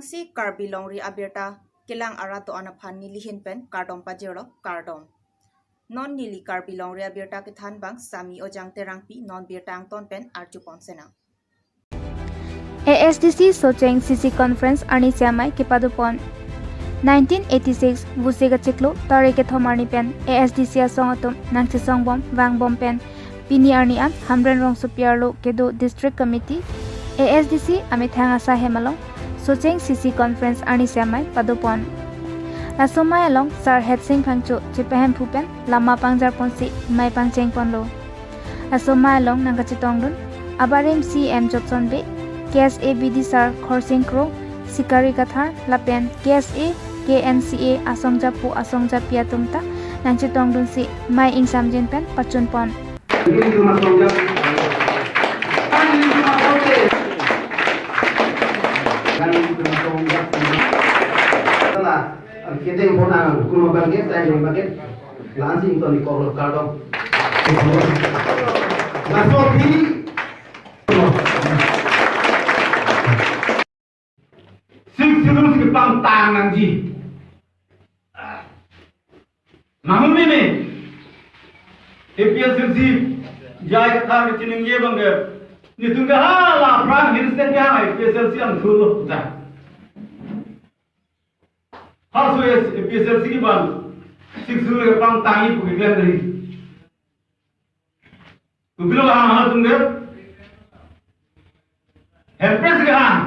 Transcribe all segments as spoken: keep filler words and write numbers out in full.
Si Karbi Longri abirta kelang arat do-an aphan nelihin pen kardom pajirlo, kardom. Non neli Karbi Longri abirta kethan abang Sami Ojang Terangpi, non birta angton pen arjupon senang. A S D C Socheng C C Conference arni si amei kepadopon. Nineteen eighty-six Vosik achiklo tarik kethom arni pen A S D C asong atum nangchesongbom vangbom pen pini arni an Hamren rongsopi arlo kedo District Committee A S D C amethang asai hem along Socheng C C Conference arni si amei padopon. Laso amei along Sar Hetsing Phangcho chepahemphu pen lama pangjarponsi amei pangchengponlo. Laso amei along nangkachetongdun abarim C M Jotson Bey, K S A B D Sar Khorsing Kro, Sikari Kathar lapen K S A, K N C A asong japo asong japi atum ta nangchetongdunsi amei ingsamjin pen pachunpon. Kedeng pon ang kuno bangke, tang bangke, lansing toni kok kardom. Laso aphi Sixth Schedule si kepangtang nangji. Namun ini A P H L C jai kethar kechiningje abangke, nelitum ke hala aphrang hill state ke ha A P H L C angthurlo ta. Halaso A P H L C keban Sixth Schedule kepangtangji pu keklem dei. Kopilo hang halatum ke? Hemprek si hang.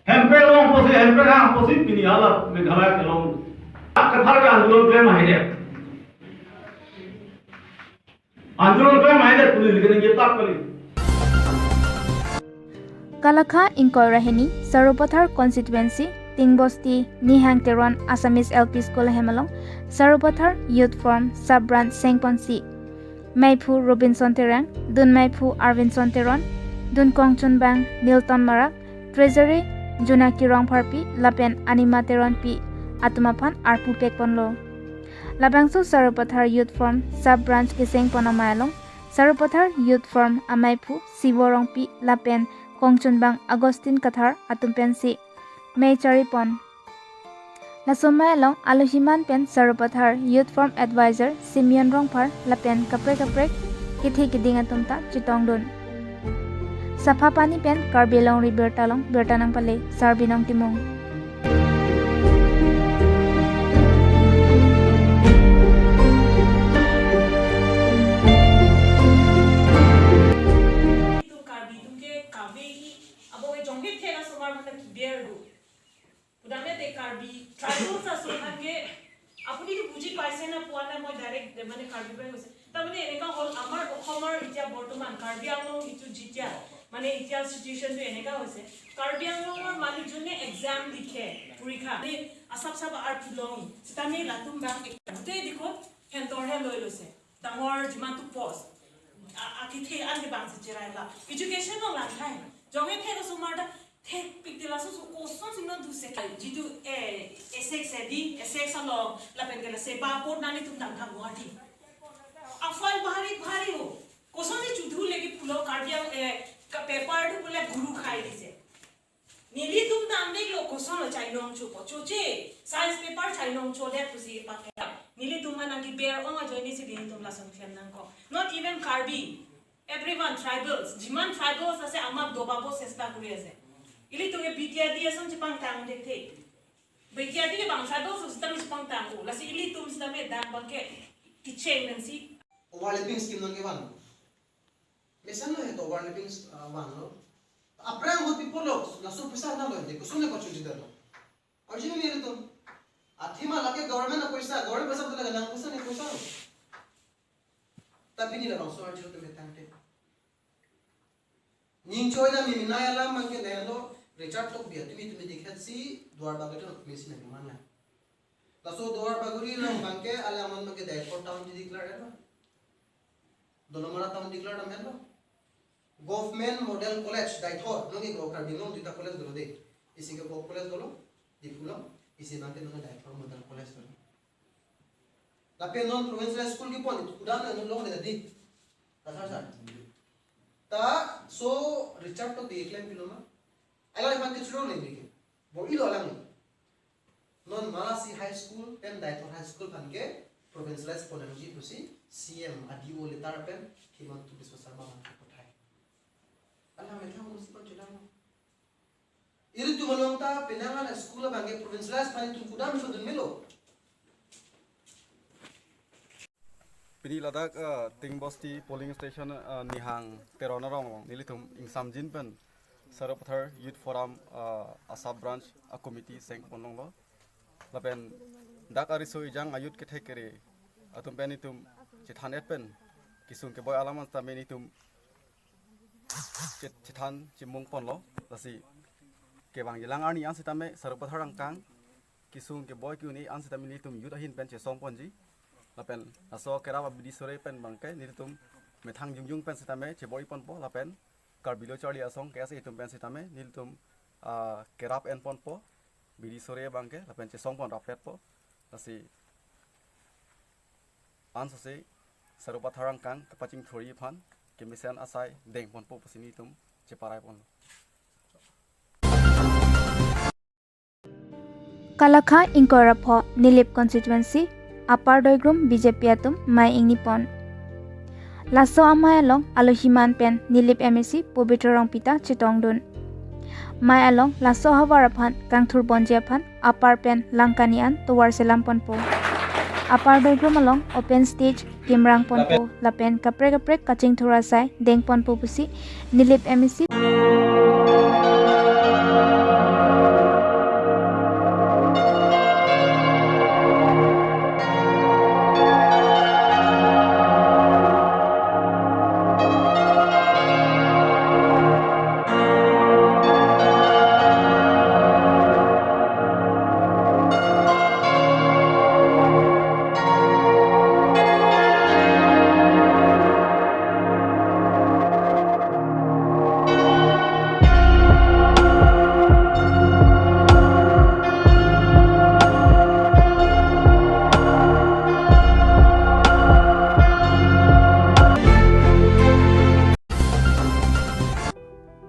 Hemprek along pusi, Hemprek hang pusi pini hala Meghalaya kelong. Kathar ke andolon klem ahe dei. Andolon klem ahe dei, puli likan ye tak kali. Kalakha ingkoi ra hini, Sarupathar Constituency, Tingbosti, Nihang Teron, Assamese L P School hem along, Sarupathar Youth Forum Sub Branch sengponsi. Meiphu Robinson Terang, dun meiphu Arvinson Teron, dun kongchunbang Nilton Marak, Treasury Junaki Rongpharpi, lapen Anima Teronpi atum aphan arpu pekponlo. Labangso Sarupathar Youth Forum Sub Branch kesengpon amei along, Sarupathar Youth Forum ameiphu Sivo Rongpi lapen kongchunbang Augustine Kathar atum pensi amei charipon. Laso amei along alohiman pen Sarupathar Youth Forum Advisor Simeon Rongphar lapen kaprek kaprek kethe keding atum ta chetongdun. Sapha Pani pen Karbi Longri Birta along birta nangpale Sarbinong Timung. Itum Karbi atum ke kave-i, abo ke jongke thela somar mata kiber do. Pudamete Karbi tribals aso aphan ke, আপুনি তো বুজি পাইছে না পোৱা নাই, মই direct মানে কাৰ্বি পৰা কৈছে। তাৰমানে এনেকা হ'ল, আমাৰ অসমৰ এতিয়া বৰ্তমান কাৰ্বি আংলং ইটো যেতিয়া মানে এতিয়া চিটুৱেশ্যনটো এনেকা হৈছে, কাৰ্বি আংলঙৰ মানুহ যোনে এক্সাম লিখে, পৰীক্ষা, মানে আছাপ চাপ আৰ পুলং, চিতামে লাটুম বাং, গোটেই দিশত সেন্টৰহে লৈ লৈছে। ডাঙৰ যিমানটো পষ্ট, আ-, আ-, কিঠে আনকে বাংছে চেৰাইলা। এডুকেশ্যন ন লাংখাই। জঙে ফেৰ চুমাৰটা, থে পিকটিলা চু চু কচন চিহ্ন দুছে খাই। যিটো, এ, এছ এক্স এ ডি, এছ এক্স আলো, লাপেন কেলা চেবা পট নানি তুম দাম থাম গুৱাহাটী। আফাল ভাৰী ভাৰী হো। কচন যে চুধু লেগে পুলো কাৰ্বি আং, এ, কা-, পেপাৰটো বোলে গুৰু খাই দিছে। Nelitum dam dei lo koson lo chainong cho po choche, science paper chainong cho det pusi pakai. Nelitum anang kiber ong ajoine si nelitum lason klem nangkok. Not even Karbi, everyone, tribals, যিমান tribals আছে আমাক দবাব চেষ্টা কৰি আছে। Ilitum ke বিটিআৰডি ason chepangtang dek the. বিটিআৰডি ke bang tribals ason chepangtang ko. Lasi ilitum sitame dam bangke kicheng nang si. Overlapping scheme nang ke van. Mesen lo he to overlapping, ah, van lo. Aphrang ahut pi pulo, laso poisa na lo he, koson le pachu jida lo. Arjuni nelitum. Athema lake government apoisa, government poisa to lake nang poisa ne poisa lo. Ta pini labangso arju to metang te. Ning choi na mi minai alam mangke ne lo, Richard Tokbi, tumi tumi dikhet si, Duar Bagori lo, mi si na mi mana. Laso Duar Bagori lo mangke, ale aman mangke Deithor town di declare lo. Dolamara town declare dam helo. Government Model College, Deithor, nongi go Karbi Anglong duita college dolo de. Isi ke Govt College dolo, Diphu along, isi bangke nongi Deithor Model College dolo. Lapen non provincial school kepon, kuda na nulong de di. Kasar sar. Ta, so, Richard Tokbi keklem pilo ma. Ala bangke churo le di ke. Bor-ilo lang. Non Malasi High School pen Deithor High School aphan ke provincialize pon nangji pusi C M a D O letter pen Himanta Biswa Sarma aphan kepathai. Alang methang musi pon chulang. Ilitum along ta penang an school abang ke provincialize aphan itum kudam sudun melo. Pini ladak, ah, Tingbosti polling station, ah, Nihang Teron arong along nelitum ingsamjin pen Sarupathar Youth Forum, ah, a sub branch a committee seng pon longlo. Lapen dak ariso ejang a youth kethek kere atum pen itum chethan et pen kesung keboi alam an tame itum chet-, chethan chimung ponlo. Lasi kevangjilang arni an sitame Sarupathar angkang kesung keboi ke-un-e an sitame nelitum youth ahin pen chesong ponji. Lapen laso kerap abidi sore pen abang ke nelitum methang jongjong pen sitame chebor-i ponpo lapen Karbi Lo Charli Asong K S A atum pen sitame nelitum, ah, kerap en ponpo bidi sore abang ke lapen chesong pon rapet po. Lasi ansose Sarupathar angkang kepachingthurji aphan kemesen asai deng ponpo pusi nelitum cheparai ponlo. Kalakha ingkoi ra pho Nilip constituency Upper Doigrum B J P atum mei ingni pon. Laso amei along alohi man pen Nilip M A C Pobitro Rongpi ta chetongdun. Mei along laso ahavar aphan kangthur ponji aphan apar pen langkani an tovar selam ponpo. Upper Doigrum along open stage kimrang ponpo lapen kaprek kaprek kachingthur asai deng ponpo pusi Nilip M A C.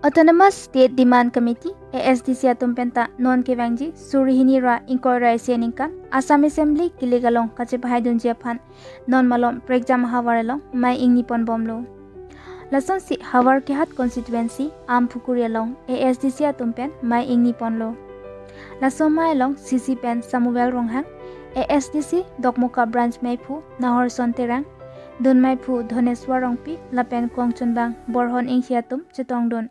Autonomous State Demand Committee, A S D C atum penta non kevangji suri hini ra ingkoi ra isi aningkan Assam Assembly kilik along kachepahaidunji aphan non malom prekjam ahavar along mei ingni ponbomlo. Lasonsi Howraghat constituency Amphukuri along A S D C atum pen mei ingni ponlo. Laso mei along C C pen Samuel Ronghang, A S D C Dokmoka branch meiphu Nahorson Terang, dun meiphu Dhoneswar Rongpi lapen kongchunbang Borhon Inghi atum chetongdun.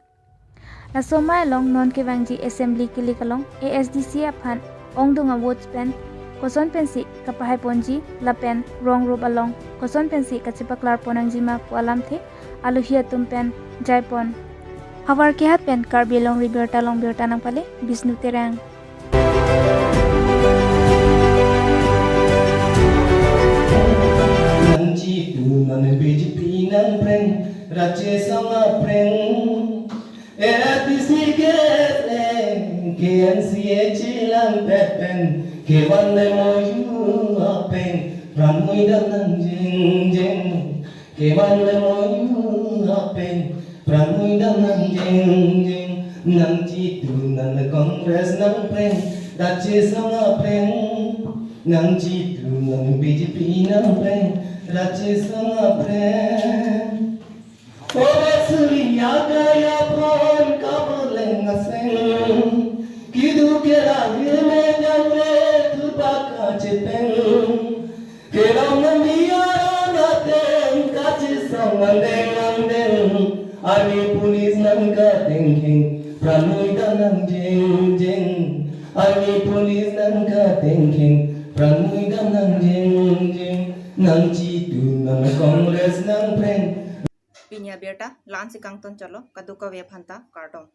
Laso mei along non kevangji assembly kilik along A S D C aphan ongdung a votes pen koson pensi kapahai ponji lapen rong rup along koson pensi kachepaklar pon nangji ma pu alamthe alohi atum pen jaipon. Howraghat pen Karbi Anglong Ri Birta along birta nangpale Bishnu Terang. Nangchitu non B J P nangpreng, Rajesh Song apreng. A R T C, K S A, K N C A chilang pet pen, kevan le moyu apeng, pranui dam nang jing jing. Kevan le moyu apeng, pranui dam nang jing jing. Nangchitu non Congress nangpreng, Rajesh Song apreng. Nangchitu non B J P nangpreng, Rajesh Song apreng. Oba suri akaya pon kaboleng aseng. Kidu kera hirme nyangre thurpa kachepeng. Kerong nang biara nateng kachesong andeng andeng. Army police nangkatengking pranui dam nang jing jing. Army police nangkatengking pranui dam nang jing jing. Nangchitu non Congress nangpreng. Pini abirta la-ansi kangton cholo, kadokave aphanta kardom.